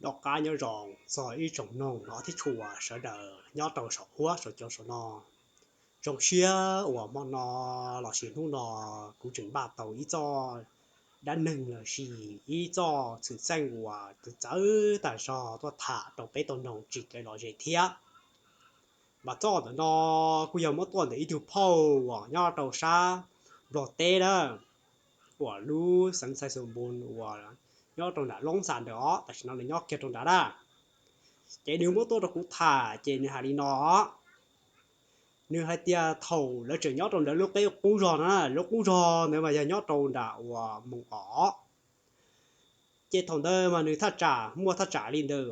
Noj qab nyob zoo txog ib tsoom noog no thiab tshua sawv daws nyob rau saum huab saum cua saum no. Zoo siab uas hmo no lossis hnub no kuv tseem npaj tau ib txoj dab neeg lossis ib txoj xwm txheej uas txawv txawv tag zog tuaj tham rau peb tau noog tsim kev lom zem thiab. Mas txoj ntawm no kuj yog muab tuaj ntawm ib tug phauj uas nyob rau sab Nplog teb na, uas lub xeev Xais Xus Npus uas nyob rau nram Loob Xas ntawd os, tam sim no nws nyob kiag rau nrad na. Ces nws muab tuaj rau kuv tham ces nws hais li no: nws hais tias thaum lawv tseem nyob rau ntawd lub qeb qub zog no, lub qub zog ntawd mas yog nyob rau nram uas Moos Os. Ces thaum ntawd mas nws thaj tsam muaj thaj tsam li ntawm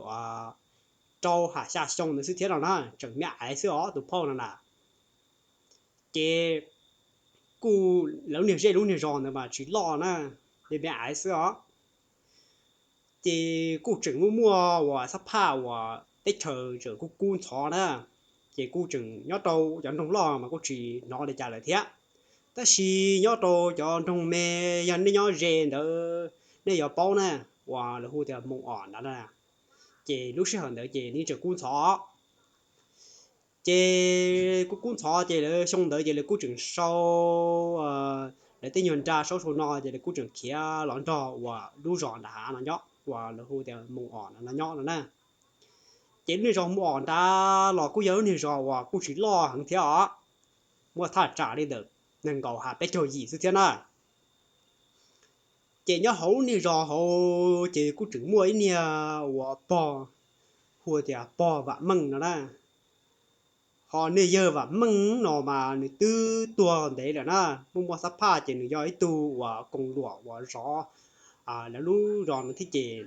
rau ha xya xyoo ntawd xwb thiab no na, tseem me aiv xwb os tus phauj no na. Ces kuj lawv niag zej lub niag zos ntawd mas tsis loj na, li me aiv xwb os. Ces kuj tseem muaj muaj uas xab phaj uas teb chaws tseem kub kub ntxhov na, ces kuj tseem nyob rau cov nroog loj mas kuj tsis hnov li cas lawm thiab. Tab sis nyob rau cov nroog me, yog nej nyob ze ntawd nej yuav paub na, uas lawv hu tias Moos Os ntawd na, ces lub sij hawm ntawd ces nws tseem kub ntxhov. Ces kuj kub ntxhov ces lawv xyoo ntawd ces lawv kuj tseem sau lawv tej nyuag nra saub sau no ces lawv kuj tseem khiav los nrog uas lub zos nram hav no nyob uas lawv hu tias Moos Os no nyob no na. Ces lub niag zos Moos Os nrad los kuj yog lub niag zos uas kuj tsis loj heev thiab os, muaj thaj tsam li ntawm nees nkaum ha peb caug yim xwb thiab na. Ces nyob hauv lub niag zos hauv ces kuj tseem muaj ib niag uas pog hu tias pog Vam Meej no na. Ho niag yawg Vam Meej no mas nws twb tuag ntev lawm na, muaj muaj xab phaj ces nws yog ib tug uas koom luam uas zov lawv lub zos no thiab ces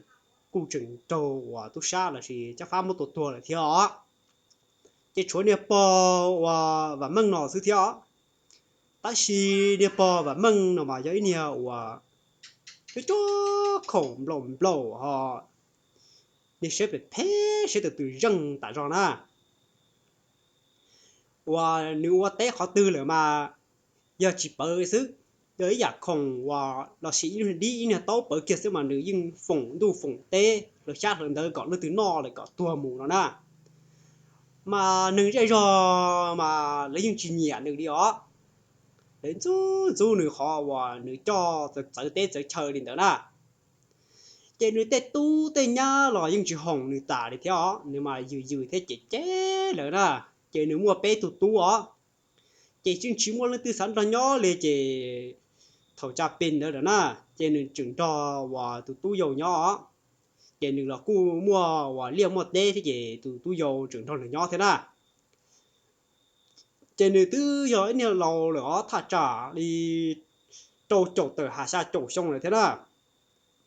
kuj tseem raug uas tub sab lossis cab fab muab tua tuag lawm thiab os. Ces tshuav niag pog uas Vam Meej no xwb thiab os. Tab sis niag pog Vam Meej no mas yog ib niag uas cov khoom nplaum nplaum ho niag siab phem phem siab tws tws zeej tas zog na. Uas nws ua teb qhov twg lawm mas yog tsis pawv xwb, yog ib yam khoom uas lossis ib dib ib niag taub pawv kiag xwb mas nws yeej foom ntuj foom teb hlawv xyab hlawv ntawv kom leej twg noj lawm kom tuag mus no na. Mas neeg zej zog mas lawv yeej tsis nyiam nws li os. Lawv ntxub ntxub nws qhov uas nws coj txawv teb txawv chaw li ntawd na. Ces nws tej tub tej nyab los yeej tsis hoom nws tas li thiab os, nws mas yws yws thiab cem cem lawv na. Ces nws muaj peb tug tub os, ces tseem tsis muaj leej twg xav nrog nyob li ces thaum caj pes ntawd lawm na, ces nws tseem nrog uas tus tub yau nyob os. Ces nws los kuj muaj uas liaj muaj teb thiab ces tus tub yau tseem nrog nws nyob thiab na. Ces nws twb yog ib niag laus lawm os, thaj tsam li rau caum tawm ha xya caum xyoo lawm thiab na,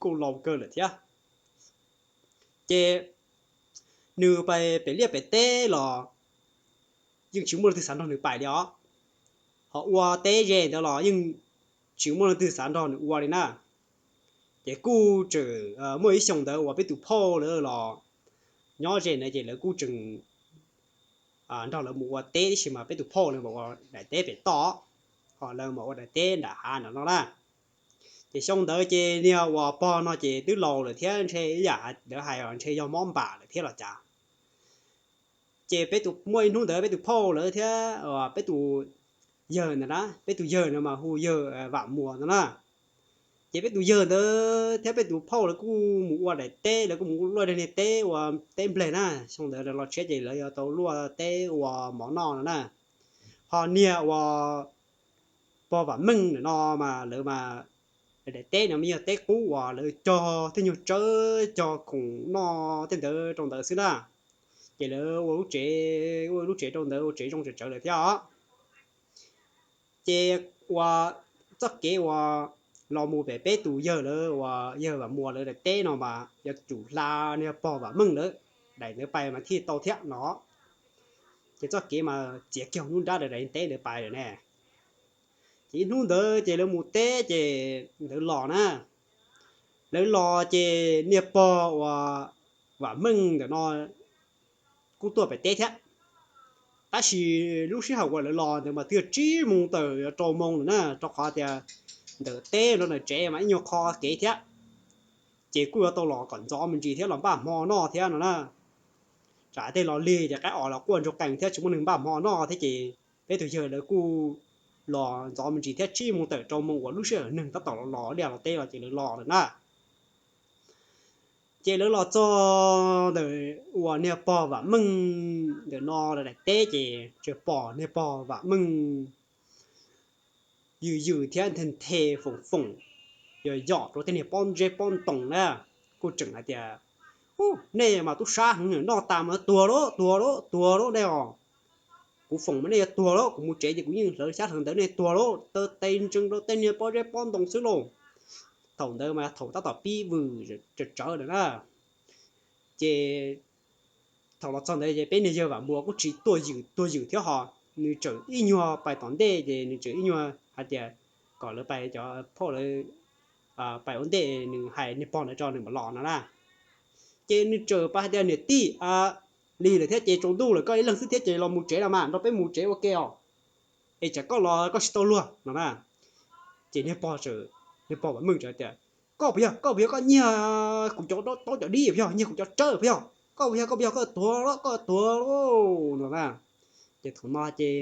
kuj laus kawg lawm thiab. Ces nws pais pem liaj pem teb los yeej tsis muaj leej twg xav nrog nws pais li os. Ho ua teb ze ntawd los yeej tsis muaj leej twg xav nrog nws ua li na. Ces kuj tseem muaj ib xyoo ntawd uas peb tus phauj lawv los nyob ze ntawd ces lawv kuj tseem nrog lawv mus ua teb tib si mas peb tus phauj lawv mas ua daim teb pem toj, ho lawv mas ua daim teb nram hav nram no na. Ces xyoo ntawd ces niag uas pog no ces twb laus lawm thiab ntshe ib yam lawv hais los ntshe yog mob npam lawm thiab los cas. Ces peb tus, muaj ib hnub ntawd peb tus phauj lawv thiab peb tus yawg ntawd na, peb tus yawg no mas hu yawg Vam Muas no na. Ces peb tus yawg ntawd thiab peb tus phauj lawv kuj mus ua daim teb, lawv kuj mus luaj daim niag teb ua teb nplej na. Xyoo ntawd lawv los tshiab ces lawv yuav tau luaj teb ua mov noj no na. Ho niag uas pog Vam Meej ntawm no mas lawv mas daim teb no mas yog teb qub uas lawv cog tej nyuag tsawb cog khoom noj tej ntawd rau ntawd xwb na. Ces lawv ua lub tsev, ua lub tsev rau ntawd ua tsev zoo tsev tsawv lawm thiab os. Ces ua txoj kev uas los mus pem peb tus yawg lawv uas yawg Vam Muas lawv daim teb no mas yuav tsum hla niag pog Vam Meej lawv daim ntawd pais mas thiaj tau thiab no. Ces txoj kev mas txiav kiag hnub nrab lawv daim teb ntawd pais lawm ne. Ces ib hnub ntawd ces lawv mus teb ces ntawd los na. Lawv los ces niag pog uas Vam Meej ntawm no kuj tuaj pem teb thiab. Tab sis lub sij hawm uas lawv los ntawd mas twb yog tsib moos tawm yuav rau moos lawm na, rau qhov tias ntawm teb los ntawm tsev mas ib nyuag qho kev thiab. ces kuj yuav tau los kom ntxov me ntsis thiab los npaj hmo noj thiab no na. Tsam tej los lig ces qaib os los quaj ntsuag qees thiab tsis muaj neeg npaj hmo noj thiab ces peb tus yawg lawv kuj los ntxov me ntsis thiab tsib moos tawm rau moos uas lub sij hawm neeg tab tom los los liaj los teb los ces lawv los lawm na. Ces lawv los txog ntawm uas niag pog Vam Meej ntawm no lawv daim teb ces tsuas pom niag pog Vam Meej yws yws thiab nthe nthe foom foom, yog yom rau tej niag pob zeb pob ntoo na. Kuj tseem hais tias, u, nej mas tub sab heev, noj tas mas tuag lauj, tuag lauj, tuag lauj nej os. Kuv foom mas nej yuav tuag lauj, kuv mus tsev ces kuv yeej hlawv xyab hlawv ntawv nej tuag lauj, taw tes ntsees rau tej niag pob zeb pob ntoo xwb lauj. Thaum ntawd mas thaum tab tom pib vwm tsawv tsawv lawm na. Ces thaum los txog ntawd ces peb niag yawg Vam Muas kuj tsis tuaj ywm tuag ywm thiab ho, nws tseem ib nyuag pais tom ntej ces nws tseem ib nyuag hais tias kom lawv pais cov phauj lawv pais ua ntej, nws hais niag pog ntawd tso nws mam los no na. Ces nws tseem pais hais tias niam tij, lig lawm thiab ces tsaus ntuj lawm, koj ib leeg xwb thiab ces los mus tsev los mas, nrog peb mus tsev ua ke os. Es tsam koj los koj tsis tau luag no na. Ces niag pog, niag pog Vam Meej tias, koj puas yog, koj puas yog koj nyiag kuv cov taub cov dib puas yog, nyiag kuv cov tsawb puas yog, koj puas yog, koj puas yog, koj tuag los koj tuag lauj no na. Ces thaum no ces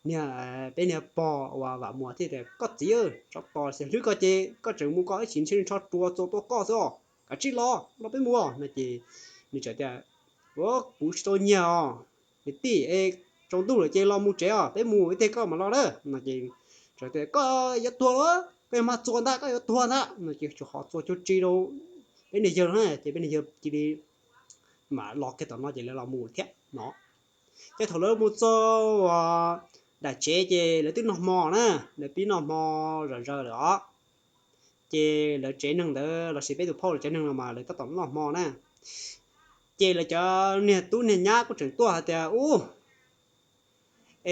niag, peb niag pog uas Vam Muas thiaj tias, koj txiv, tsov tom xyov hlwb koj ces koj tseem mus koj ib sim ntshe nws ntsho ruas txuas tua koj xwb os, kav tsij los, los peb mus no ces nws txawm tias, ua kuv tsis tau nyiag os, niam tij, tsaus ntuj lawm ces los mus tsev os, peb mus ib teg koj mam los na no ces txawm tias, koj yuav tuag los, koj yuav mag txuas ntag, koj yuav tuag ntag no ces tsuas ho txuas cuag tsi rau peb niag yawg na ces peb niag yawg cia li mam los kiag tom no ces lawv los mus thiab no. Ces thaum lawv mus txog daim tsev ces lawv twb noj hmo na, lawv pib noj hmo zom zaws lawm os. Ces lawv tsev neeg ntawd los sis peb tus phauj lawv tsev neeg los mas lawv tab tom noj hmo na. Ces lawv cov niag tub niag nyab kuj tseem tuaj hais tias, u,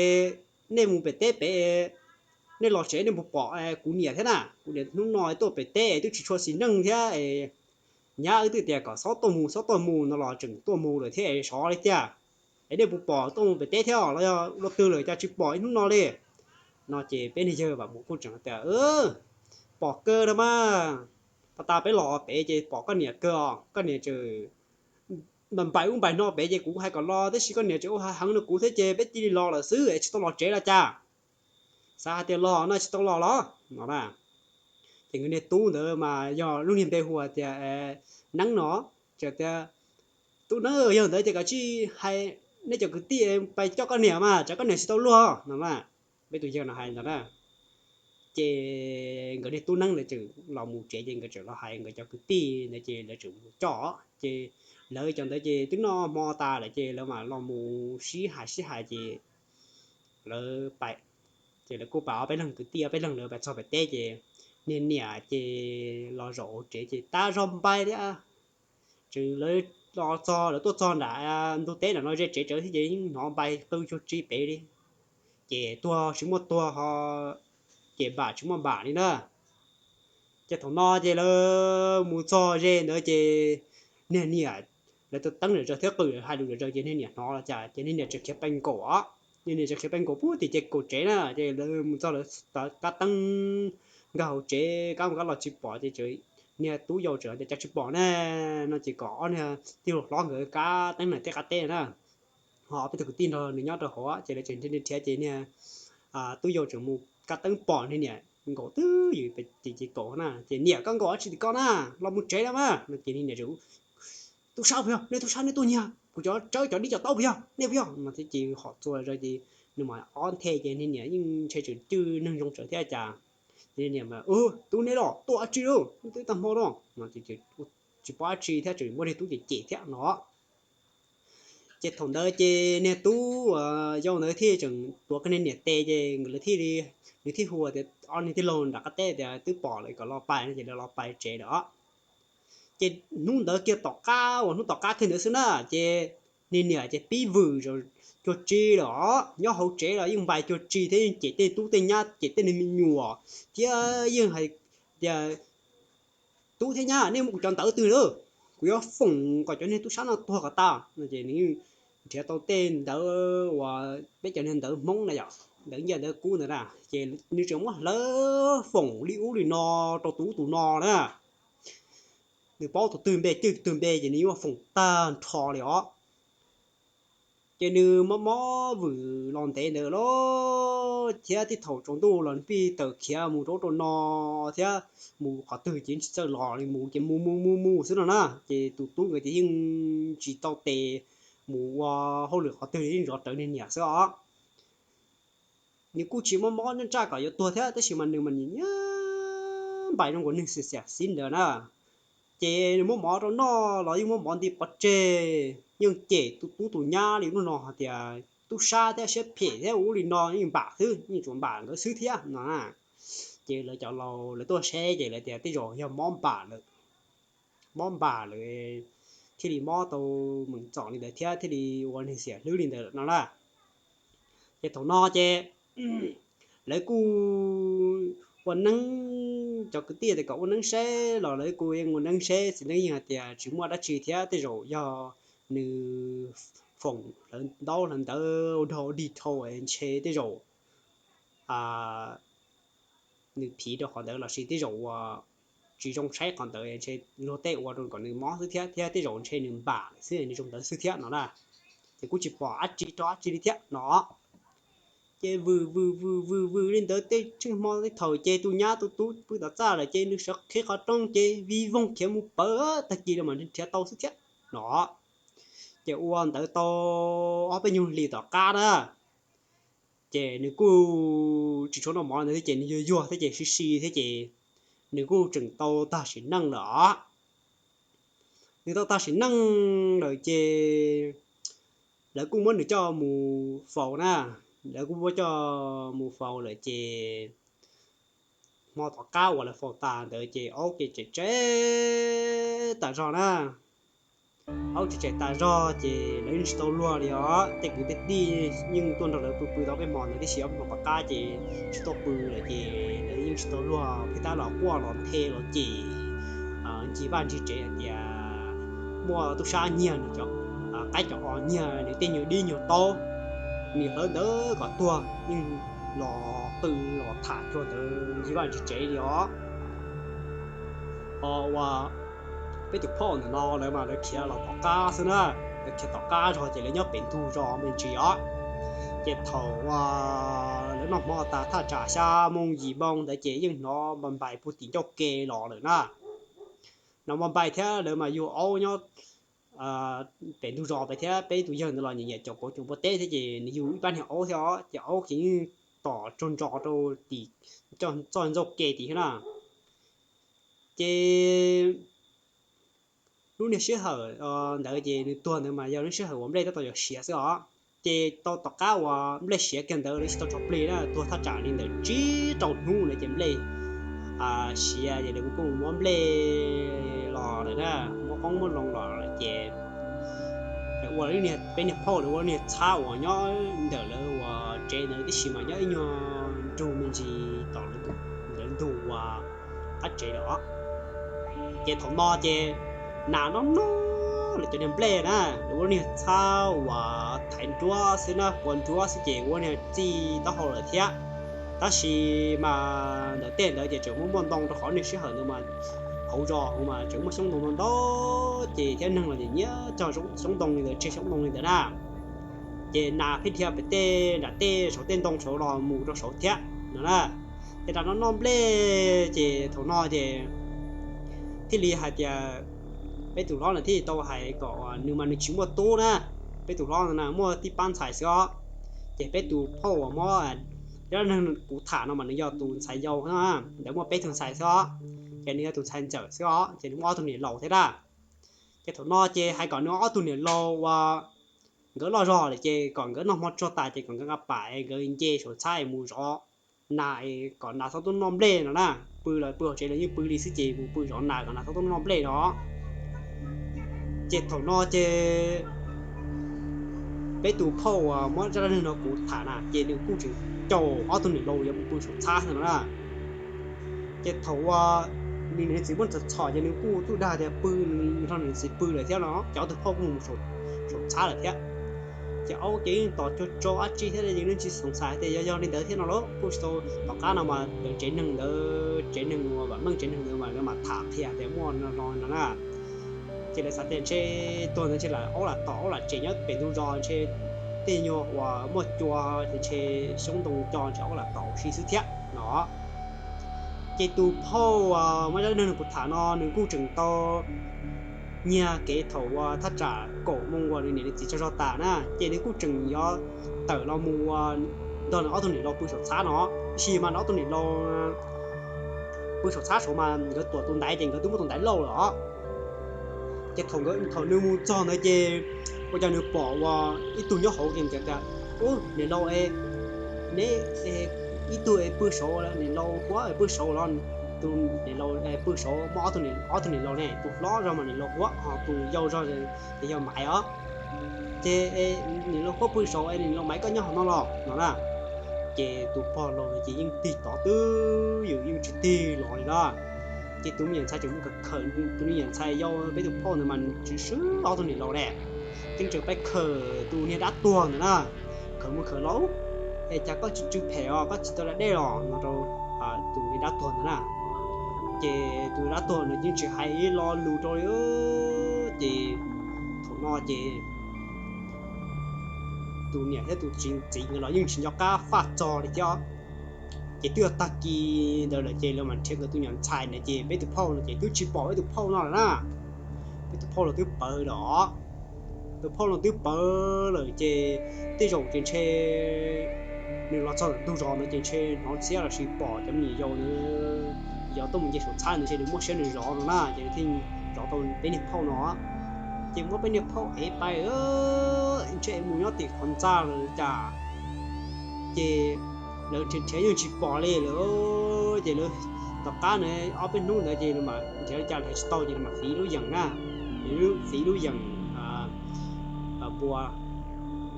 es nej mus pem teb pem, nej los tsev nej puas pom kuv niam thiab na, kuv niam hnub no tuaj pem teb twb tsis tshua xis neej thiab, nyab wb twb tias kom xob tuaj mus xob tuaj mus no los tseem tuaj mus lawm thiab es sov li tiag. Es nej puas pom tuaj mus pem teb thiab los yog ua twg lawm cas tsis pom ib hnub no li no ces peb niag yawg Vam Muas kuj tseem tias, pom kawg rau mas, tas tas peb los pem ces pom koj niam kawg os, koj niam tseem npais ub npais no pem ces kuv hais kom los tab sis koj niam tseem ua heev rau kuv thiab ces peb cia li los lawm xwb es tsis tau los tsev los cas. Xav hais tias los no tsis tau los los no na. Ces nkawd niag tub ntawd mas yog lub niag npe hu tias Neeb no, tseem tias, tub Neeb, yog ntawd ces koj tsij hais nej cov kwv tij pais coj koj niam mas tsam koj niam tsis tau luag no na. Peb tus yawg no hais ntawd na. Ces nkawd niag tub Neeb ntawd tseem los mus tsev ces nkawd tseem los hais nkawd cov kwv tij ntawd ces lawv tseem mus coj. Ces lawv cov ntawd ces twb noj hmo tas lawm ces lawv mam los mus sib hais sib hais ces lawv pais, ces lawv kuj pais ob peb leeg kwv tij ob peb leeg lawv pais txog pem teb ces niag niam ces los zaum hauv tsev ces tab zog npai thiab. Tseem lawv los txog lawv tuaj txog nram ntug teb nram no ze tsev tsawv thiab ces yeej hnov npai qw cuag tsi pem li. Ces tuag tsis muaj tuag ho, ces npam tsis muaj npam li na. Ces thaum no ces lawv mus txog ze ntawd ces niag niam, lawv taw teeb zom zaws thiab qw hais lus zom zaws ces niag niam hnov los cas ces niag niam tseem khiav pes nkaum os. Niag niam tseem khiav pes nkaum puag tim ces kaum tsev na ces lawv mus txog lawv taw kab teeb nkag hauv tsev kab mus kab los tsis pom ces niag tub yau tseem tias cas tsis pom ne no ces kom ob niag tij laug hlob nkawd kab teeb na tej qab teb na. Ho peb tug kwv tij nrog nws nyob rau hauv ces lawv tseem nrhiav nrhiav ces niag tub yau tseem mus kab teeb pom niag niam nkaum twb ywm tim ces kaum na ces niam koj nkaum dab tsi tim koj na, los mus tsev na mas no ces niag niam tseem, tub sab puas yog, nej tub sab nej tuaj nyiag kuv cov tsawb cov dib cov taub puas yog, nej puas yog no thiab ces hom txua zog ces nws mas ob nthe ces niag niam yeej ntshe tseem cwj neeg zoo tsawv thiab cas. Ces niam mas, tub neb los tuaj dab tsi lauj, twb tag hmo no no ces tsis paub dab tsi thiab tseem muab niag tub cem cem thiab no. Ces thaum ntawd ces niag tub yau ntawd thiaj tseem tuav kiag niag niam tes ces lawv thiaj li, nws thiaj hu tias ob niag tij laug nram qab teb tias twb pom lawm kom los pais no ces lawv los pais tsev lawm os. Ces hnub ntawd kiag tom qab uas hnub tom qab kiag ntawd xwb na ces niag niam ces pib vwm cuag tsi lawm os, nyob hauv tsev los yeej npais cuag tsi thiab yeej cem tej tub tej nyab cem tej niag me nyuam thiab yeej hais tias, tub thiab nyab, nej muab kuv cov ntawv twg lawm, kuv yuav foom kom cov niag tub sab no tuag kom tas no ces nws nrhiav tau tej ntawv uas peb cov niag ntawv Hmoob na yom, ntawv nciaj ntawv kub ntawd na ces nws tseem muab hlawv foom li ub li no rau tus ub tus no na. nws paub tus twg npe cwj tus twg npe ces nws yuav foom tag nrho li os. Ces nws mob mob vwm los ntev ntawd lawm thiab, tej thaum tsaus ntuj los nws pheej tawm khiav mus rau ub rau no thiab, mus qhov twg ces tsis txawj los li, mus ces mus mus mus mus xwb no na. Ces tus tub nkawd ces yeej tsis tau tes mus ua hauj lwm qhov twg, yeej zov rawv niag niam xwb os. Nws kuj tsis mob mob ntsaj kom yuav tuag thiab, tab sis mas nws mas nyiam nyiam npaim zoo nkaus niag xiam xiam xib ntawd na. Ces nws muab mov rau noj los yeej muab mov nti pov tseg, yeej cem tus tub tus nyab li lub no hais tias tub sab thiab siab phem thiab ua li no, yeej npam xwb, yeej tsuas npam nkawd xwb thiab no. Ces lawv cov laus lawv tuaj saib ces lawv tias tej zaum yog mob npam lawm, mob npam lawm thiaj li mob tau meem txom li ntawd thiab thiaj li ua niag xiam hlwb li ntawd no na. Ces thaum no ces lawv kuj ua neeb, cov kwv tij tias kom ua neeb seb los lawv kuj ua neeb seb, txiv neeb yeej hais tias tsis muaj dab tsi thiab, tej zaum yog nws foom hlawv ntaub hlawv ntawv ua dog ua dig dhau ntshe tej zaum nws phiv rau qhov ntawd lossis tej zaum uas tsis zoo saib qhov ntawd ntshe luag tej ua rau kom nws mob xwb thiab, thiab tej zaum ntshe nws npam lawm xwb nws zoo ntawd xwb thiab no na. Ces kuj tsis pom dab tsi rau dab tsi li thiab no. Ces vwm vwm vwm vwm vwm li ntawd tej tsheej hmo tej thaum ces tus nyab tus tub pw tom txaj lawm ces nws sawv qhib qhov rooj ces vij voog khiav mus pawg tag kis los mas nrhiav tau xwb thiab no. Ces ua ntawd tau ob peb nyuag hlis tom qab na, ces nws kuj tsis tshua noj mov ntawd thiab ces nws yuag yuag thiab ces sib si thiab ces nws kuj tseem tau tag sim neej lawm os. Nws tau tag sim neej lawm ces lawv kuj muab nws coj mus faus na, lawv kuj muab coj mus faus lawm ces hmo tom qab uas lawv faus tas ntawd ces aub ces tseem tsem tas zog na. Aub tseem tsem tas zog ces lawv yeej tsis tau luag li os. Tej kwv tej tij yeej tuaj nrog lawv pw pw tau peb hmo ntawd tib si, ob peb hmo tom qab ces tsis tuaj pw lawm ces lawv yeej tsis tau luag, pheej tab los quaj los nthe los cem ncig vaj ntse tsev hais tias muaj tub sab nyiag nws cov qaib cov os, nyiag nws tej nyuag dib nyuag taub, nws hlawv ntawd kom tuag yeej los qw los tham cuag ntawd ncig vaj ntse tsev li os. Ho uas peb tus phauj ntawm no lawv mas lawv khiav los tom qab xwb na, lawv khiav tom qab zog ces lawv nyob pem ntug zos me ntsis os. Ces thaum uas lawv noj hmo tas thaj tsam xya moo yim moo ntawd ces yeej hnov npa npais puag tim ncauj ke los lawm na. Hnov npa npais thiab lawv mas yug aub nyob pem ntug zos pem thiab peb tus yawg ntawd los nyiam nyiam caum kauv caum npua teb thiab ces nws yug ib pab niag aub thiab os, ces aub ces yeej tom tsaug ntso rau tim txoj ntxauj ke tim thiab na. Ces lub niag sij hawm ntawd ces nws tuag ntawd mas yog lub sij hawm uas nplej tab tom yuav siav xwb os. Ces tau tom qab uas nplej siav kiag ntawd lawv tsis tau tso plig na, tuag thaj tsam li ntawm tsib rau hnub na ces nplej siav ces lawv kuj muab nplej los lawm na, muab qoob muab loo los lawm ces ua peb niag phauj lawv ua niag txhab uas nyob ntawm lawv uas tsev ntawd tib si mas nyob ib nyuag nrug me ntsis tom lawv ntug uas qab tsev lawm os. Ces thaum no ces nas no no lawv cov niag nplej na, lawv ua niag txhab uas thaiv nruab xwb na, puas nruab xwb ces ua niag txij taub hau lawm thiab. Tab sis mas ntawm tej ntawd ces tseem muaj muaj ntoo rau qhov niag sij hawm ntawd mas hauv zos mas tseem muaj xyoob ntoo ntau ntau ces thiab neeg los nyiam nyiam cog xyoob ntoo li ntawd, tseg xyoob ntoo li ntawd na. Ces nas pheej dhia pem tej nram tej saum tej ntoo saud los mus rau saud thiab no na. Ces nas no noj nplej ces thaum no ces thiaj li hais tias peb tus hlob ntawd thiaj tau hais kom nws mas nws tsis muaj tub na, peb tus hlob ntawd na muaj tib pab ntxhais xwb os. Ces peb tus phauj uas muab zaj neeg kuv tham no mas nws yog tus ntxhais yau, ntawd muaj peb tug ntxhais xwb os, ces nws yog tus ntxhais ntxawm xwb os, ces nws muaj ob tug niam laus thiab na. Ces thaum no ces hais kom nws ob tug niam laus uas nkawd loj zog lawm ces kom nkawd noj hmo tsuag tas ces kom nkawd nqa pam nkawd nce saum txhab mus zov nas kom nas txhob tuaj noj nplej no na. Pw los pw hauv tsev los yeej pw li xwb ces mus pw zov nas kom nas txhob tuaj noj nplej no. Ces thaum no ces peb tus phauj uas muab zaj dab neeg no kuv tham na ces nws kuj tseem caum ob tug niam laus yuav mus pw saum txhab no na. Ces thaum uas nws niam nws txiv muab txhom txhom ces nws kuj tuaj dag tias pw, nws nrog nws txiv pw lawm thiab no, ces ob tug phauj kuj mus saum txhab lawm thiab. Ces aub ces yeej tos tsuag tsuag dab tsi thiab yeej tsis xoom xais tias yog yog li ntawd thiab no lauj. Kuj tsis tau tom qab no mas lawv tsev neeg ntawd, tsev neeg uas vam meej tsev neeg ntawd mas lawv mam tham qhia tias muaj no no no na. Ces lawv xav tias ntshe tuag ntawd ntshe lam aub lam tom aub lam tsem nyob pem ntug zos ntshe tej nyuag uas muaj cua ces ntshe xyoob ntoo co ntshe aub lam tom ua si xwb thiab no. Ces tus phauj uas muaj zaj neeg kuv tham no nws kuj tseem tau nyiag kev thaum uas thaj tsam kaum moo uas nws niam nws txiv tsaug zog tas na, ces nws kuj tseem yuav tawm los mus ua nrog nws ob tug niam laus pw saum txhab no. Tab sis mas nws ob tug niam laus pw saum txhab saud mas nkawd tuam tus ntaiv ces nkawd twb muab tus ntaiv lauj lawm os. Ces thaum nkawd thaum nws mus txog ntawd ces ua cas nws pom uas ib tug nyob hauv ces tias, Ub, niam laus es, neb ib tug es pw saud, niam laus Huab es pw saud los? Tus niam laus pw saud muaj ob tug niam laus ne, tus hlob zog mas niam laus Huab, ho tus yau zog ces yog Maiv os. Ces niam laus Huab pw saud es niam laus Maiv koj nyob hauv no los no na. Ces tus pog laus ces yeej tig tod twb yus yeej tsis tig los li na. Ces tus me nyuam ntxhais tseem mus khawm, tus me nyuam ntxhais yau peb tus phauj ntawd mas tsis swb ob tug niam laus ne, yeej tseem pib khawm tus niag dab tuag ntawd na. Khawm mus khawm los, Es cas koj tsis tsw phem os, koj tsis tau da dej los? no rau tus niag dab tuag ntawd na. Ces tus dab tuag ntawd yeej tsis hais ib lo lus rau li. Ces thaum no ces tus niam thiab tus txiv nkawd los yeej tsis nco qab faj txog li thiab. Ces twb yog tag kis ntawd lawm ces lawv mam nrhiav nkawd tus me nyuam ntxhais na, ces peb tus phauj no ces twb tsis pom peb tus phauj no lawm na. Peb tus phauj los twb pawv lawm os. Tus phauj los twb pawv lawm ces tej zaum ces ntshe nws los txog ntawm ntug zos ntawd ces ntshe hnov xiab los sis pom cov me nyuam yaus ntawd yov tuaj mus nce saum txhab ntawd ces nws muab siab nws zov no na, ces nws thiaj zov tau peb niag phauj no. Ces muab peb niag phauj ev pais, ntshe ev mus nyob tim qhov ntxa lawm cas. Ces lawv nrhiav nrhiav yeej tsis pom li lawm. Ces lawv tom qab na, ob peb hnub ntawd ces nrhiav li cas nrhiav tsis tau ces mam fiv lub yeem na, fiv lub yeem npua,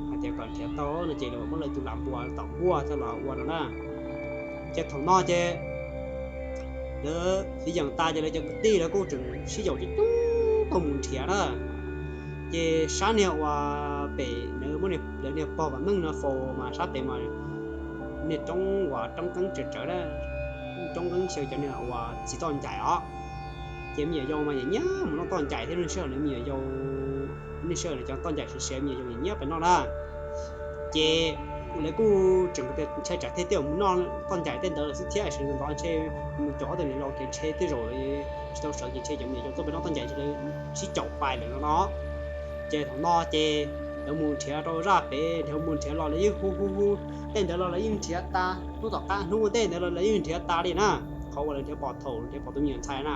hais tias kom nrhiav tau no ces lawv muab lawv tus lam npua tom nkuaj coj los ua no na. Ces thaum no ces lawv fiv yeem tas ces lawv cov kwv tij lawv kuj tseem sib yaum coob coob tuaj mus nrhiav na. Ces sab niag uas pem lawv niag pog Vam Meej no faus mas sab pem mas niag roob uas roob qeeb tsawv tsawv, roob qeeb xyaw cov niag uas txiv toj ncaim os. Ces me nyuam yaus mas nyiam nyiam mus noj toj ncaim thiab, lub sij hawm ntawd me nyuam yaus, lub sij hawm ntawd cov toj ncaim siav siav me nyuam yaus nyiam nyiam pais noj na. Ces lawv kuj tseem tias ntshai tsam thiaj mus noj toj ncaim tej ntawd lawm xwb thiab, sawv daws ntov ntshe mus caum ob tug niam laus ces ntshe tej zaum tsis tau sawv ces ntshe cov me nyuam yaus tuaj pais noj toj ncaim ces lawv sib caum pais lawm no no. Ces thaum no ces lawv mus nrhiav rau zaj pem, nrhiav mus nrhiav los lawv yeej hu hu hu tej ntawd los lawv yeej nrhiav tas, hnub tom qab hnub ua ntej ntawd los lawv yeej nrhiav tas li na. Qhov uas lawv nrhiav pom thaum nrhiav pom tus me nyuam ntxhais na.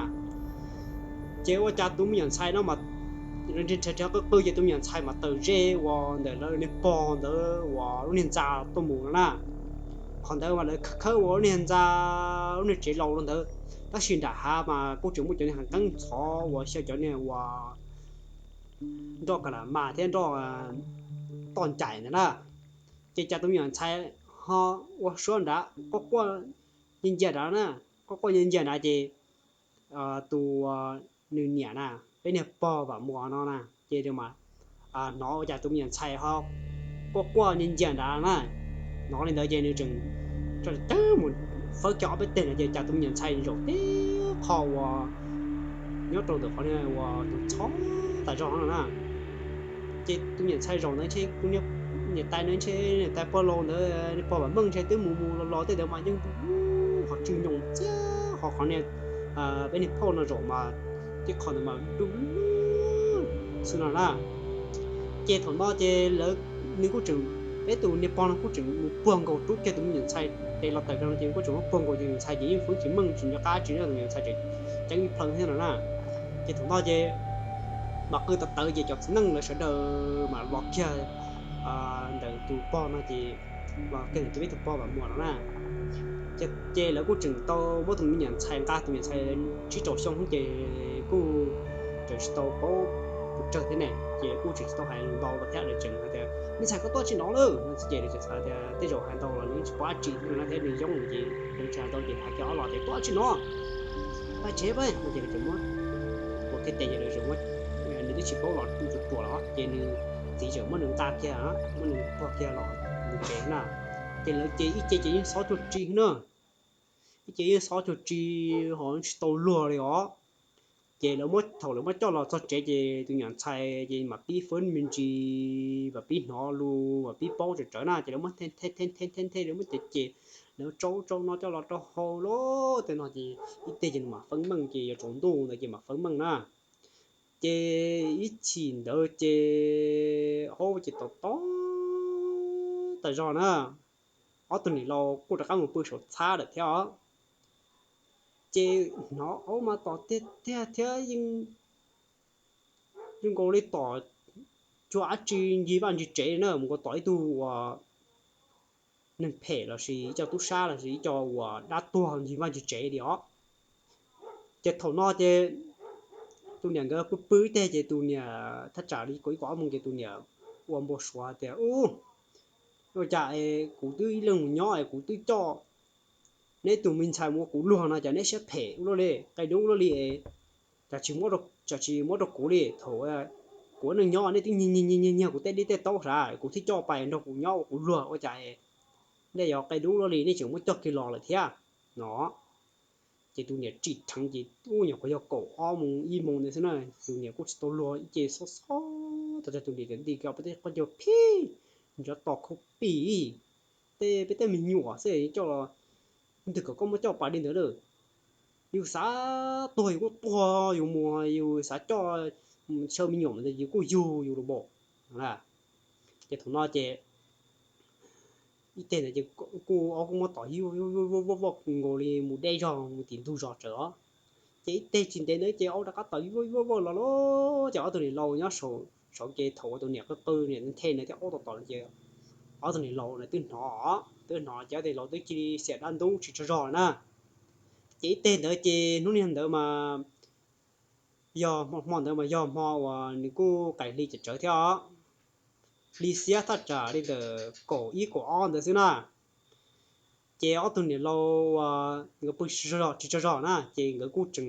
Ces ua cas tus me nyuam ntxhais no mas nrhiav nrhiav qw qw ces tus me nyuam ntxhais mas tawm ze uas ntawm lawv niag pog ntawd uas lub niag ntxa tuaj mus no na. Qhov ntawd mas lawv khawb ua lub niag ntxa, lub niag tsev laus rau ntawd, tab sis nram hav mas kuj tseem muaj cov niag hav qeeb ntxhov uas xyaw cov niag uas nroj ka las mas thiab nroj toj ncaim ntawd na. Ces cas tus me nyuam ntxhais ho ua suab nrad quaj quaj ncia ncia nrad na, quaj quaj ncia ncia nrad ces tus nws niam na, peb niag pog Vam Muas no na, ces hnov ua cas tus me nyuam ntxhais ho quaj quaj ncia ncia nrad na. Hnov li ntawd ces nws tseem tsa cab mus fawb kiag ob peb teg no ces cas tus me nyuam ntxhais zaum tib qho uas nyob rau ntawm qhov niag uas tus txhob tas zog no na. Ces tus me nyuam ntxhais zaum ntawd ntshe tus niam tais ntawd ntshe niam tais pog laus ntawd, niag pog Vam Meej ntshe twb mus mus los los tej ntawd mas yeej ntuj lub qhov tswg nyoos txiab qhov qhov niag peb niag phauj no zaum mas tib qho ntawd mas ntuj lub xwb no na. Ces thaum no ces lawv, nws kuj tseem, peb tus niag pog no kuj tseem mus puag nkaus rub kiag tus me nyuam ntxhais tes los tawm rau no ces kuj tseem muab puag nkaus tus me nyuam ntxhais ces yeej feeb tsis meej tsis nco qab tsis nyob tus me nyuam ntxhais tseem ceeb ib plhaw thiab no na. Ces thaum no ces mam qw tawv tawv ces cov txiv neej lawv sawv daws mam los kiag ntawm tus pog no ces los kiag ntawm tus peb tus pog Vam Muas no na. Ces lawv kuj tseem tau muab tus me nyuam ntxhais nqa, tus me nyuam ntxhais tsib rau xyoo ces kuj tseem tsis tau paub tus tsawg thiab ne, ces kuj tseem tsis tau hais lus ntau los thiab, lawv tseem hais tias, Me ntxhais, koj tuaj tsis nov lawm no ces lawv tseem xav tias tej zaum hais ntau los nws tsis paub dab tsi thiab no na, thiab nws yoob ces lawv tsis hais ntau ces hais kiag ob los tias, Tuaj tsis nov, pab tsev pab no ces lawv tseem muab tua kiag tes ces lawv tseem muab, nws twb tsis paub los ruam ruam los ces nws txiv tseem muab nws nqa kiag, muab nws puag kiag los nws tsev na. Ces lawv ces ib ce ces yeej xob cuag tsi na, ib ce yeej xob cuag tsi ho tsis tau luag li os. Ces lawv muab, thaum lawv muab coj los txog tsev ces tus niam ntxhais ces mam pib fwb me ntsis, mam pib hnov lus, mam pib paub tsawv tsawv na, ces lawv muab the the the the lawv muab ces ces lawv tsau tsau no coj los rau hauv lub tej no ces ib teg ces nws mam feeb meej ces yuav tsaus ntuj ntawd ces mam feeb meej na. Ces ib chim ntawd ces aub ces tom tom tas zog na, ob tug niam laus kuj rov qab mus pw saum txhab lawm thiab os. Ces hnov aub mas tom tiag tiag thiab yeej zoo nkaus li tom cuag dab tsi ncig vaj ncig tsev na, mus nkaus tom ib tug uas neeg phem lossis ib co tub sab lossis ib co uas dab tuag ncig vaj ncig tsev li os. Ces thaum no ces tus niam nkawd pw pw ib teg ces tus niam thaj tsam li kaum ib kaum ob moos ces tus niam ua npau suav tias, Ua cas es kuv twb ib leeg mus nyob es kuv twb coj neb tus me ntxhais mus ua kuv luag no cas neb siab phem ua luaj li, qia dub ua luaj li es, cas tsis muab rau kuv li? Thaum kuv ua neej nyob neb twb nyiag nyiag nyiag nyiag kuv tej dej tej taub sav, kuv thiaj coj pais nrog kuv nyob ua kuv luag, ua cas es nej yuav qia dub ua luaj li, nej tseem muab coj kiag los lawm thiab no. Ces tus niam tsim dheev ces ub nyuam qhuav yog kaum ob moos ib moos ntawd xwb na, tus niam kuj tsis tau luag ib ce xob xob tas, tus niam tias, Nti ko peb tej qoj ncauj phij, nrov tos khuv pim, tej peb tej me nyuam xwb coj los, ntwg kom koj muab coj pais li ntawd lawm. Yus xav tuag yus kuj tuag, yus mus yus xav coj, xyaw me nyuam mus ntawd yus kuj yug yus los npaum. Ces thaum no ces ib teg ntawd ces kuj aub kuj muab tom voj voj nkaus li mus deb zog mus tim ntug zos tsawv os. Ces ib teg tsis ntev ntawd ces aub rov qab tom voj voj los lauj. Ces ob tug niam laus nyob saum kev thaum tus niam qw qw niam nthe ntawd thiab aub tom tom ces ob tug niam laus na twb hnov, twb hnov ces ob tug niam laus twb cia li xiam dab ntub tsis tsaug zog na. Ces ib teg ntawd ces hnub niag ntawd mas yog hmo ntawd mas yog hmo uas nws kuj qaim hli tsawv tsawv thiab os, hli xiab thaj tsam li ntawm kaum ib kaum ob ntawd xwb na. Ces ob tug niam laus uas nkawd pw tsis tsaug zog na ces nkawd kuj tseem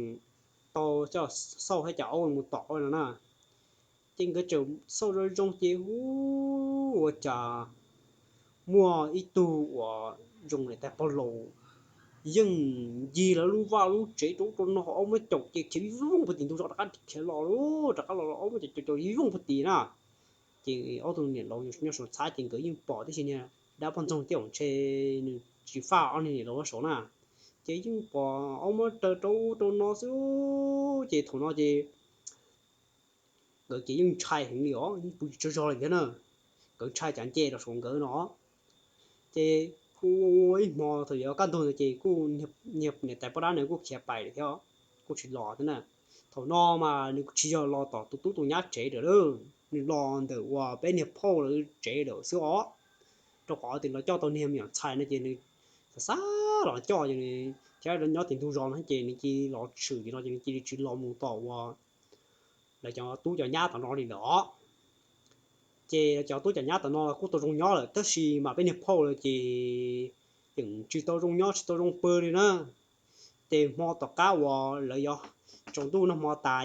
tau coj xauj thiab cov aub mus tom no na. Ces nkawd tseem xauj zoo zoo ces hu, ua cas muaj ib tug uas zoo li tais pog laus yeej ncig lawv lub vaj lub tsev rau ub rau no, aub muab caum ces khiav vij vooj puag tim ntug zos rov qab khiav los, rov qab los aub muab caum caum vij vooj puag tim na. Ces ob tug niam laus nyob saum txhab ces nkawd yeej pom tib si niag dab poj ntxoog tej zaum ntshe nws tsis faj ob niag niam laus nyob saud na. Ces yeej pom aub muab raws rau ub rau no xwb. Ces thaum no ces nkawd ces yeej ntshai heev li os, yeej pw tsis tsaug zog li thiab na. Nkawd ntshai cav nce los saum nkawd no. Ces kuj ua ib hmo thaum yuav kaj ntug ntawd ces kuj niag niam tais poj dab ntawd kuj khiav pais lawm thiab, kuj tsis los thiab na. Thaum no mas nws tsis yog los tom tus tub tus nyab tsev lawm, nws los ntawm uas peb niag phauj lawv tsev lawm xwb os. Rau qhov tias los coj tau niag me nyuam ntxhais no ces nws xav xav los coj ces nws thiab nyob tim ntug zos no ces nws cia li los tshwm tim no ces nws cia li tsis los mus tom uas lawv cov tub cov nyab tom no li lawm os. Ces cov tub cov nyab tom no kuj tau zoo nyob lawm tab sis mas peb niag phauj lawv ces yeej tsis tau zoo nyob tsis tau zoo pw li na. Ces hmo tom qab uas lawv yuav tsaus ntuj noj hmo tas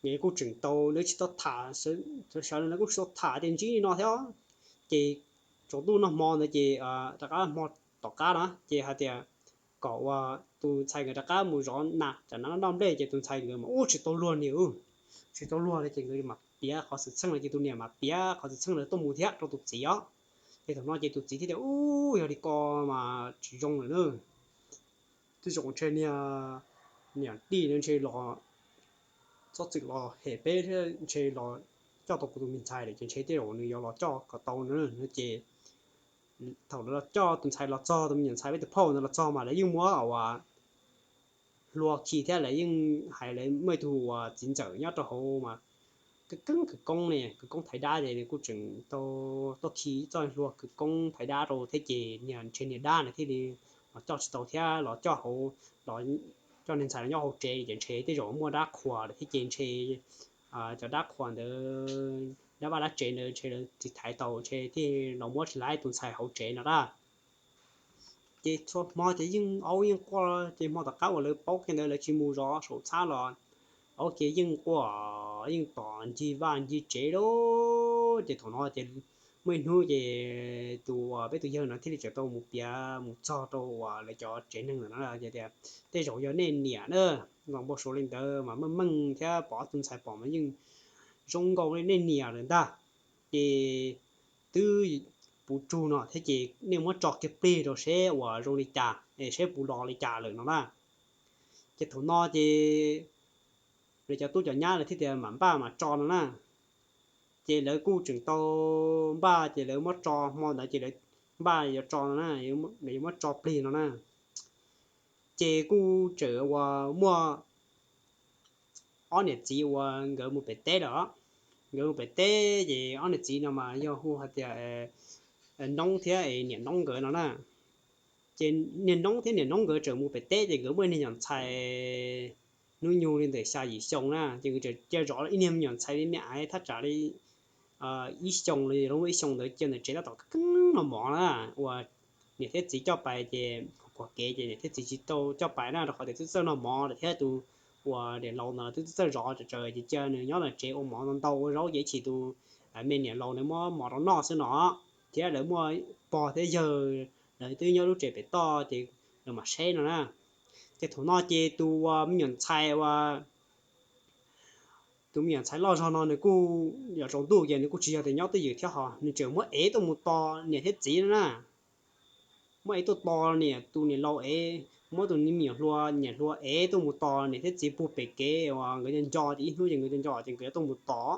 ces kuj tseem tau, lawv tsis tau tham, sawv daws kuj tsis tau tham tias ntsib li no thiab. Ces tsaus ntuj noj hmo ntawd ces rov qab hmo tom qab na ces hais tias kom uas tus ntxhais nkawd rov qab mus zov nas, tsam no noj nplej ces tus ntxhais nkawd mas ub tsis tau luag ni, tsis tau luag li ces nkawd mam piav qhov xwm txheej no ces tus niam mam piav qhov xwm txheej ntawd tuaj mus thiab rau tus txiv os. Ces thaum no ces tus txiv thiaj tias ub yog li ko mas tsis zoo lawm na. Tej zaum ntshe niag niam tij no ntshe los txhob txwm los hem peb thiab ntshe los coj tau kuv tus me ntxhais lawm ces ntshe tej zaum nws yuav los coj kom tau no ces thaum lawv los coj tus ntxhais los txog, tus me nyuam ntxhais peb tus phauj ntawd los txog mas lawv yeej muab uas hlua khi thiab lawv yeej hais lawv muaj ib tug uas txiv ntxawm nyob rau hauv mas keeb keeb khawv koob ne, khawv koob thaiv dab ces nws kuj tseem tau tuaj khi txoj hlua khawv koob thaiv dab rau thiab ces niag ntshe niag dab ntawd thiaj li los coj tsis tau thiab los coj hauv, los coj niag ntxhais los nyob hauv tsev ces ntshe tej zaum muaj dab qhuas lawm thiab ces ntshe cov dab qhuas ntawd, dab vaj dab tsev ntawd ntshe lawv tsis thaiv tau ntshe thiaj los muab tsis laib tus ntxhais hauv tsev no dab. Ces txhua hmo ces yeej aub yeej quaj, ces hmo tom qab uas lawv paub kiag ntawd lawv tsis mus zov saum txhab los aub ces yeej quaj, yeej tom ncig vaj ncig tsev lauj. Ces thaum no ces Muaj ib hnub ces tus uas peb tus yawg no thiaj li tseem tau mus piav mus txog rau uas lawv cov tsev neeg ntawm no tias, tej zaum yog nej niam na, los npau suav li ntawd mas meej meej thiab pom ob tug ntxhais pom mas yeej zoo nkaus li nej niam lawm ntag. Ces twb puv tsug no thiab ces nej muab tso kiag plig rau seb uas zoo li cas es seb puas los li cas lawm no na. Ces thaum no ces lawv cov tub cov nyab lawv thiaj tias mam npaj mam tso no na. Ces lawv kuj tseem tau npaj ces lawv muab tso hmo ntawd ces lawv npaj yuav tso no na, yuav muab tso plig no na. Ces kuj tseem uas muaj ob niam txiv uas nkawd mus pem teb lawm. Nkawd mus pem teb ces ob niam txiv no mas yog hu hais tias Noob thiab niam Noob nkawd no na. Ces niag Noob thiab niam Noob nkawd tseem mus pem teb ces nkawd muaj niag nyuam ntxhais hnub nyoog li ntawm xya yim xyoo na, ces nkawd tseem cia zov ib niag me nyuam ntxhais li me ais thaj tsam li ib xyoos los yog ib xyoos ntawd cia ntawm tsev tab tom keeb noj mov na. Uas niam thiab txiv coj pais ces kuam kev ces niam thiab txiv tsis tau coj pais na rau qhov tias twb txawj noj mov lawm thiab tus uas niam laus ntawd twb txawj zov tsawv ces cia nws nyob ntawm tsev ua mov ntau ntau ua zaub ces ib chim tus me niam laus ntawd muab mov rau noj xwb no. Thiab lawv muaj pog thiab yawg lawv twb nyob lub tsev pem toj ces lawv mam saib no na. Ces thaum no ces tus uas me nyuam ntxhais uas tus me nyuam ntxhais loj zog no nws kuj yog tsaus ntuj ces nws kuj tsis yog tias nyob twj ywm thiab ho nws tseem muab ev tuaj mus tos niam thiab txiv no na. Muab ev tuaj tos niam, tus niam laus ev, muab tus me nyuam hluas niam hluas ev tuaj mus tos niam thiab txiv puag pem kev uas nkawd nco nco ces ib hnub ces nkawd nco nco ces nkawd yuav tuaj mus tos.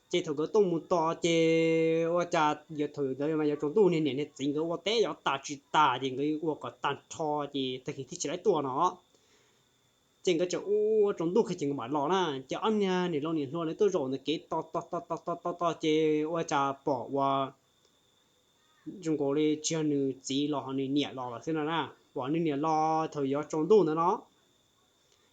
Ces thaum nkawd tuaj mus tos ces ua cas yuav thaum ntawd mas yuav tsaus ntuj niag niam niag txiv nkawd ua teb yuav tas tsis tas ces nkawd ua kom tag nrho ces tag kis thiaj tsis laib tuaj no. Ces nkawd tseem ua tsaus ntuj kiag ces nkawd mam los na. Ces ob niag niam laus niam hluas ntawd tuaj zaum ntawm kev tos tos tos tos tos tos ces ua cas pom uas zoo nkaus li tsis yog nws txiv los ho nws niam los lawm xwb no na. Pom nws niam los thaum yuav tsaus ntuj ntawd no.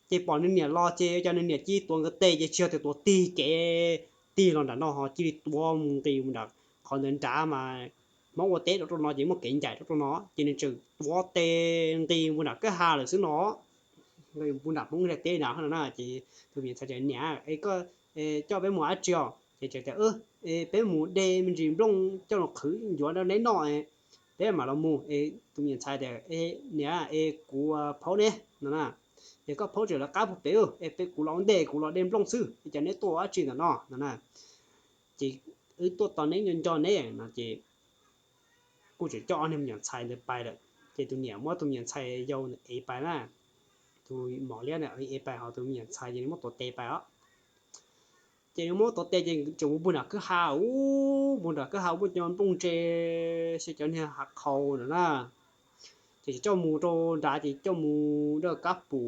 Ces pom nws niam los ces ua cas nws niam cia tuav nkawd tes ces tsis yog tias tuav tig kev tig los nram no ho cia li tuav mus nqis mus nram qhov ntawd nrad mas Hmoob ua teb rau rau no ces muaj kev ncaim rau rau no ces nws tseem tuav tes nqis mus nram kwj ha lawm xwb no. Nqis mus nram Hmoob teb nrad no na ces tus me nyuam ntxhais tias niam, es koj coj peb mus dab tsi os? Ces tias peb mus de me ntsis nplooj coj los qhwv ncuav rau neb noj, peb mam los mus. Tus me nyuam ntxhais tias niam, es kuv phaub ne no na, es koj phaub tseem lawv qab puag pem es peb kuv los ua ntej kuv los de nplooj xwb es cas neb tuaj ua dab tsi ntawm no no na. Ces wb tuaj tos neb nco nco neb no ces kuj tseem coj ob niag me nyuam ntxhais ntawd pais lawm ces tus niam muab tus me nyuam ntxhais yau ntawd ev pais na. Tus mos liab ntawd ev pais ho tus me nyuam ntxhais ces nws muab tuav tes pais os. Ces nws muab tuav tes ces tseem mus npug nram kwj ha ub, npug nram kwj ha ub muaj cov nplooj ntse, xyov cov niag hav qhau no na. Ces tsis coj mus rau nrad ces coj mus dawj kab pum,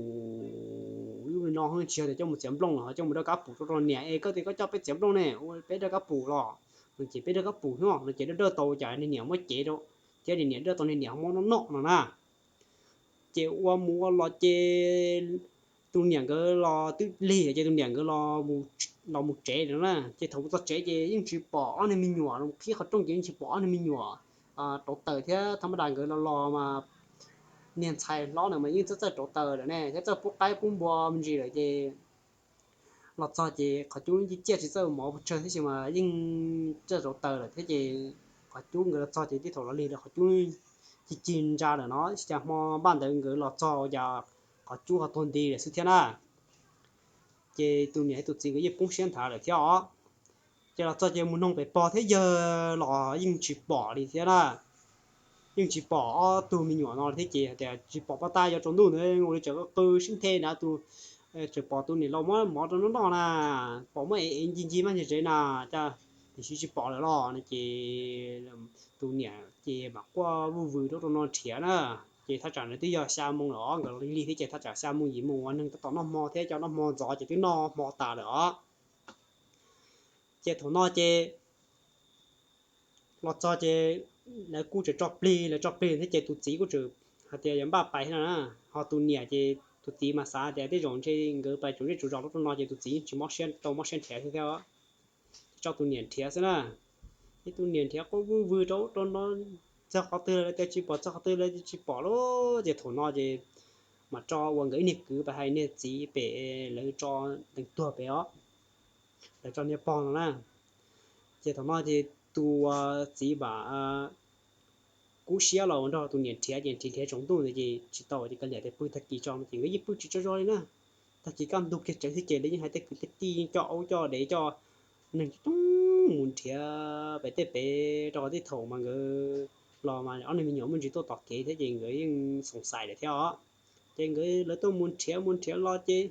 ub li no tsis yog tias coj mus txiav nplooj los ho coj mus dawj kab pum rau rau niam es koj tias koj coj peb txiav nplooj ne, peb dawj kab pum los no ces peb dawj kab pum xwb no ces dawj dawj tau cas niag niam muab cev rau thiab niag niam dawj tau niag niam muab noj noj no na. Ces ua mus ua los ces tus niam nkawd los twb lig ces tus niam nkawd los mus tsev lawm na. Ces thaum mus txog tsev ces yeej tsis pom ob niag me nyuam, qhib qhov rooj ces yeej tsis pom ob niag me nyuam rauv taws thiab. Tha ma das nkawd los los mas niag ntxhais hlob na mas yeej txawj txawj rauv taws lawm ne thiab txawj pub qaib pub npua me ntsis lawm ces los txog ces qhov cub ciaj ciaj tsis txawj mov puas tsawg thiab sis mas yeej txawj rauv taws lawm thiab ces qhov cub nkawd los txog ces tej thaum los lig lawm qhov cub ci ci ntsa lawm no. Cas hmo npaj ntawd nkawd los txog cas qhov cub ho tuag nti lawm xwb thiab na. Ces tus niam thiab tus txiv nkawd yeej poob siab nthav lawm thiab os. Ces los txog ces mus noog pem pog thiab yawg los yeej tsis pom li thiab na. Yeej tsis pom ob tug me nyuam no thiab ces hais tias tsis pom poj tab yuav tsaus ntuj ntawd ua li tseem qw sib nthe nrad tus, tseem pom tus niam laus muab mov rau noj noj na, pom muab ev ev ncig ncig maj ncig tsev na, cas tiam sis tsis pom lawm los no ces tus niam ces mam quaj vuj vws rau rau no nrhiav na. Ces thaj tsam ntawd twb yog xya moo lawm os, nkawd los lig lig thiab ces thaj tsam xya moo yim moo uas neeg tab tom noj hmo thiab cov noj hmo ntxov ces twb noj hmo tas lawm os. Ces thaum no ces los txog ces lawv kuj tseem tso plig, lawv tso plig thiab ces tus txiv kuj tseem hais tias yuav npaj pais thiab no na. Ho tus niam ces tus txiv mas xav tias tej zaum ntshe nkawd pais tsuas zej tsuas zos rau rau no ces tus txiv tsis mob siab, tau mob siab nrhiav thiab thiab. Ces tso tus niam nrhiav xwb na. Ces tus niam nrhiav quaj vuj vws rau rau no, txog qhov twg lawv tias tsis pom, txog qhov twg lawv tias tsis pom lauj. Ces thaum no ces mam tso ua nkawd ib niag kwv pais hais niag txiv pem, lawv tso teev tuag pem os, lawv tso niag pog no na. Ces thaum no ces tus txiv vam kub siab los nrog tus niam nrhiav ces nrhiav nrhiav tsaus ntuj ntawd ces tsis tau ces kav liam tias pw tag kis tso no ces nkawd yeej pw tsis tsaug zog li na. Tag kis kaj ntug kiag tsawv thiab ces lawv yeej hais tej kwv tej tij yeej coj aub coj dev coj neeg coob coob mus nrhiav pem tej pem rau tej thaum mas nkawd los mas ob niag me nyuam muaj ntsis tuaj tom kev thiab ces nkawd yeej xoom xais lawm thiab os. Ces nkawd lawv tuaj mus nrhiav mus nrhiav los ces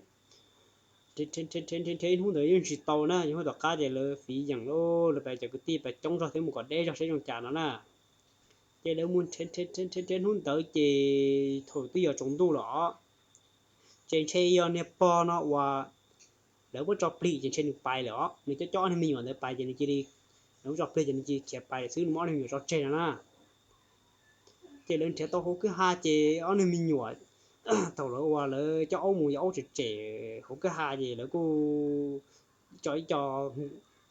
nrhiav nrhiav ib hnub ntawd yeej tsis tau na, yog hnub tom qab ces lawv fiv yeem lawv pab cov kwv tij pab coob zog thiab mus kom deb zog seb zoo cas no na. Ces lawv mus nrhiav nrhiav nrhiav hnub ntawd ces thaum twb yuav tsaus ntuj los ces ntshe yog niag pog no uas lawv muab tso plig ces ntshe nws pais lawm os, nws coj coj ob niag me nyuam ntawd pais ces nws cia li, lawv muab tso plig ces nws cia li khiav pais lawm xwb, nws muab ob niag me nyuam tso tseg no na. Ces lawv nrhiav tau hauv kwj ha ces ob niag me nyuam thaum lawv uas lawv coj aub mus yog aub tsem tsem hauv kwj ha ces lawv kuj coj ib co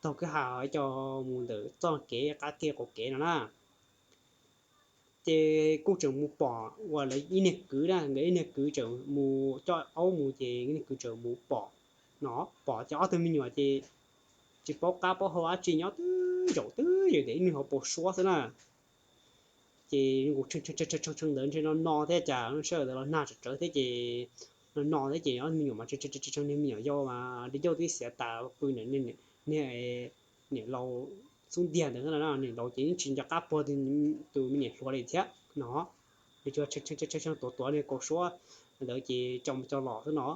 taug kwj ha ib co mus ntawm txoj kev qab kev qaum kev no na. Ces kuj tseem mus pom uas lawv ib niag kwv na, nkawd ib niag kwv tseem mus coj aub mus ces niag kwv tseem mus pom no, pom ces ob tug me nyuam ces tsis paub qab paub hau dab tsi nyob twb zaum twb yam ntawm ib niag hauv paus suab xwb na. Ces nkaus tshee tshee ntawd ntshe no no thiab cas sawv daws los nag tsawv tsawv thiab ces no no thiab ces ob me nyuam mas tshee tshee niag me nyuam yau mas li ncauj twb xiav tas pw niag niam laus xub ntiag ntawd, niam laus ces yeej tsis nco qab puag tus me nyuam hluas li thiab no. Nws tsuas tshee tshee tuav tuav niag kaus suab ntawd ces tso mus tso los xwb no.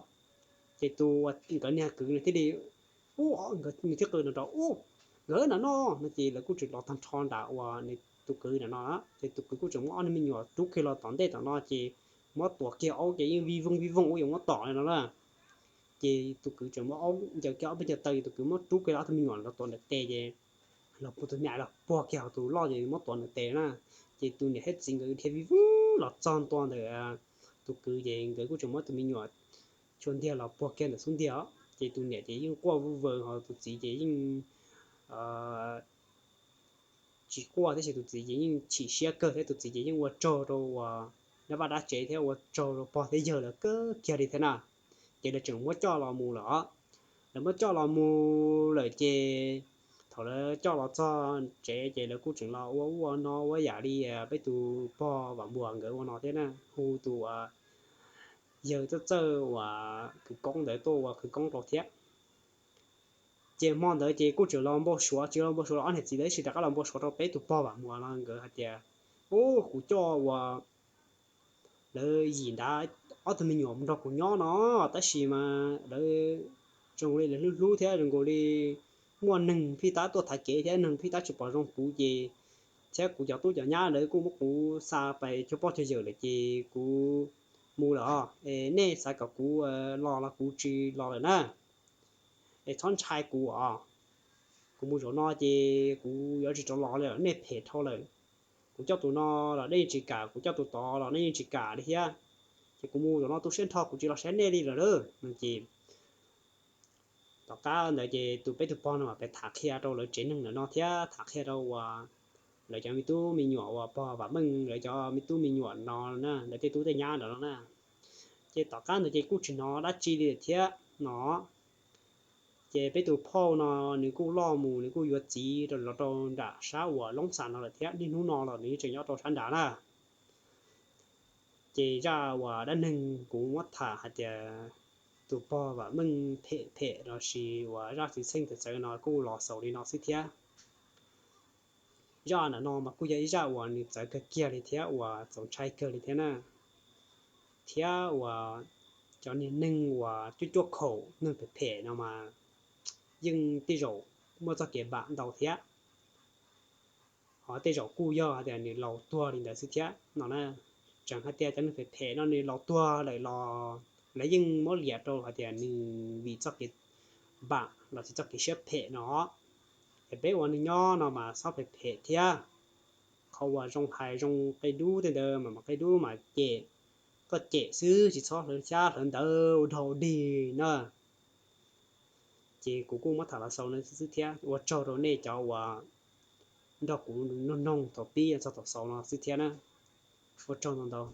Ces tus nkawd niag kwv nws thiaj li, ub, nws thiaj qw no rau, ub, nkawd nram no no ces lawv kuj tseem los tag nrho nram uas nws tus kwv nram no. Ces tus kwv kuj tseem muab ob niag me nyuam rub kiag los tom ntej tom no ces muab tuav kiag aub ces yeej vij vooj vij vooj ub yuav muab tom li no na. Ces tus kwv tseem muab aub ncaws kiag ob peb cov taw ces tus kwv muab rub kiag ob tug me nyuam los tuav ntawm tes ces los puag tus me nyuam los puag kiag hauv tus loj ces muab tuav ntawm tes na. Ces tus niam thiab txiv nkawd dhia vij vooj los txog ntua ntawm tus kwv ces nkawd kuj tseem muab tus me nyuam tshua ntiag los puag kiag ntawm xub ntiag os. Ces tus niam ces yeej quaj vwj vwm ho tus txiv ces yeej tsis quaj thiab, ces tus txiv ces yeej chim siab kawg thiab, tus txiv ces yeej ua tsaug rau uas dab vaj dab tsev thiab ua tsaug rau pog thiab yawg lawv kawg kiag li thiab na. Ces lawv tseem muab coj los mus lawm os. Lawv muab coj los mus lawm ces thaum lawv coj los txog tsev ces lawv kuj tseem los ua ub ua no ua yam li peb tus pog Vam Npuas nkawd ua no thiab na, hu tus yawg txawj txawj uas khwv koob ntawd tuaj ua khwv koob rau thiab. Ces hmo ntawd ces kuj tseem los npau suav, tsis los npau suav los ob niam txiv ntawd tsis rov qab los npau suav rau peb tus pog Vam Npuas no, nkawd hais tias, ub, kuv coj uas lawv yim nrad ob tug me nyuam mus nrog kuv nyob no, tab sis mas lawv zoo li lawv hlub hlub thiab zoo nkaus li muaj neeg phij tab tuaj thaiv kev thiab neeg phij tab tsis pom zoo kuv ces, thiab kuv cov tub cov nyab lawv kuj muab kuv xa pais cuag pog cuag yawm lawm ces kuv mus lawm os. Es nej xav kom kuv los los kuv tsis los lawm na. Es txhob ntshai kuv os. Kuv mus zaum no ces kuv yuav tsis rov los li lawm, nej phem dhau lawm. Kuv coj tus no los nej yeej tsis kam, kuv coj tus tod los nej yeej tsis kam li thiab. Ces kuv mus zaum no tu siab nrho kuv tsis los saib nej li lawm no ces tom qab ntawd ces tus peb tus pog no mas pheej tham qhia rau lawv tsev neeg ntawm no thiab tham qhia rau uas lawv cov me tub me nyuam uas pog Vam Meej lawv cov me tub me nyuam no na, lawv tej tub tej nyab ntawd no na. Ces tom qab ntawd ces kuj tsis hnov dab tsi li lawm thiab no. Ces peb tus phauj no nws kuj loj mus, nws kuj yuav txiv los rau nram sab uas Loob Xas no lawm thiab, niaj hnub no los nws yeej tseem nyob rau sab nrad na. Ces zaj uas dab neeg kuv muab tham hais tias tus pog Vam Meej phem phem lossis uas zaj txwv txheej txawv txawv no kuj los xaus li no xwb thiab. Zaj ntawm no mas kuj yog ib zaj uas nws txawv kawg kiag li thiab uas txaus ntshai kawg li thiab na. Thiab uas cov niag neeg uas cuaj cuaj khaum neeg phem phem no mas yeej tej zaum muaj txoj kev npam ntau thiab. Ho tej zaum kuj yog hais tias nws laus tuag li ntawd xwb thiab no na. Tseem hais tias cov neeg phem phem no nws laus tuag lawm los lawv yeej muab liam rau hais tias nws vim txoj kev npam lossis txoj kev siab phem no. Es peb ua neeg nyob no mas txhob phem phem thiab. Qhov uas zoo hais zoo qia dub tej ntawd mas mas qia dub mas cem, koj cem xwb tsis txhob hlawv xyab hlawv ntawv ua dog ua dig na. Ces kuv kuj muab tham los xaus no xwb thiab, ua tsaug rau nej cov uas nrog kuv noog noog thaum pib txog thaum xaus no xwb thiab na. Ua tsaug ntau ntau.